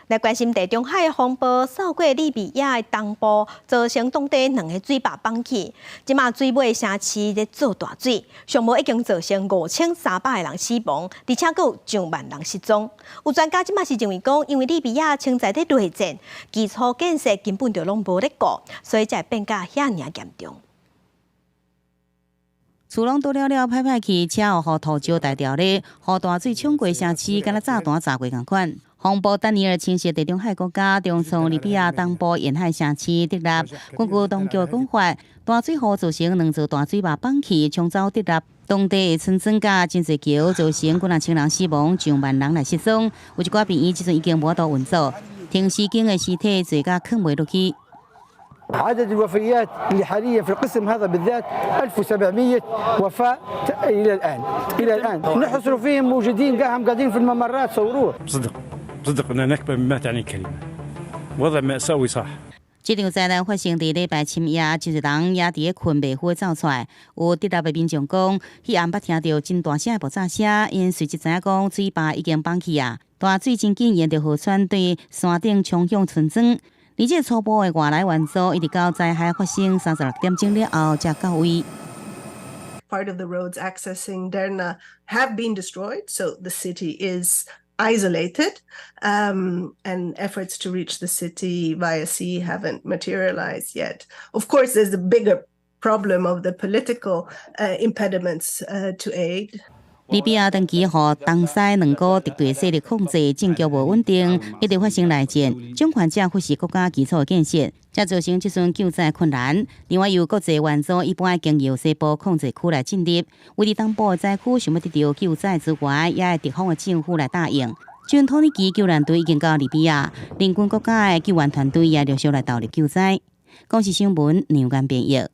來關心地中海的風暴，掃過利比亞的東部，造成當地兩个水壩崩去。這馬水尾城市咧做大水，上無已經造成5300个人死亡，而且閣有上萬人失蹤。有專家這馬是認為講，因為利比亞穿在咧內戰，基礎建設根本就攏無咧顧，所以才會變甲遐爾嚴重。厝攏倒了了，歹歹去，車予土石帶掉咧，予大水沖過城市，敢若炸彈炸過仝款。風暴丹尼爾侵襲地中海國家，重創利比亞東部沿海城市德納。根據當局講法，大水禍造成兩座大水壩崩去，沖走德納當地的村莊佮真濟橋，造成幾若千人死亡，上萬人來失蹤。有一寡病院這陣已經無法度運作，停屍間的屍體濟甲囥袂落去。 عدد الوفيات اللي حاليا في القسم هذا بالذات 1700 وفاة الى الان، الى الان نحصر فيهم موجودين قاعدين قاعدين في الممرات صوروه. صدق صدق انها نكبه بما تعني الكلمه، وضع مأساوي صح. 這場災難發生佇禮拜深夜，真濟人也佇咧睏袂赴走出來。有德納的民眾講，彼暗捌聽著真大聲的爆炸聲，𪜶隨即知影講水壩已經崩去啊！大水真緊沿著河川對山頂衝向村莊。而這初步的外來援助，一直到災害發生36點鐘了後才到位。 Part of the roads accessing Derna have been destroyed, so the city is isolated, and efforts to reach the city via sea haven't materialized yet. Of course, there's the bigger problem of the political impediments to aid. 利比亞長期予東西兩股敵對勢力控制，政局無穩定，一直發生內戰。掌權者忽視國家基礎建設，才造成這陣救災困難。另外，由國際援助一般經由西部控制區來進入，位佇東部的災區想欲得著救災資源，也愛敵方的政府來答應。前土耳其救援隊已經到利比亞，鄰近國家的救援團隊也陸續來投入救災。公視新聞梁間編譯。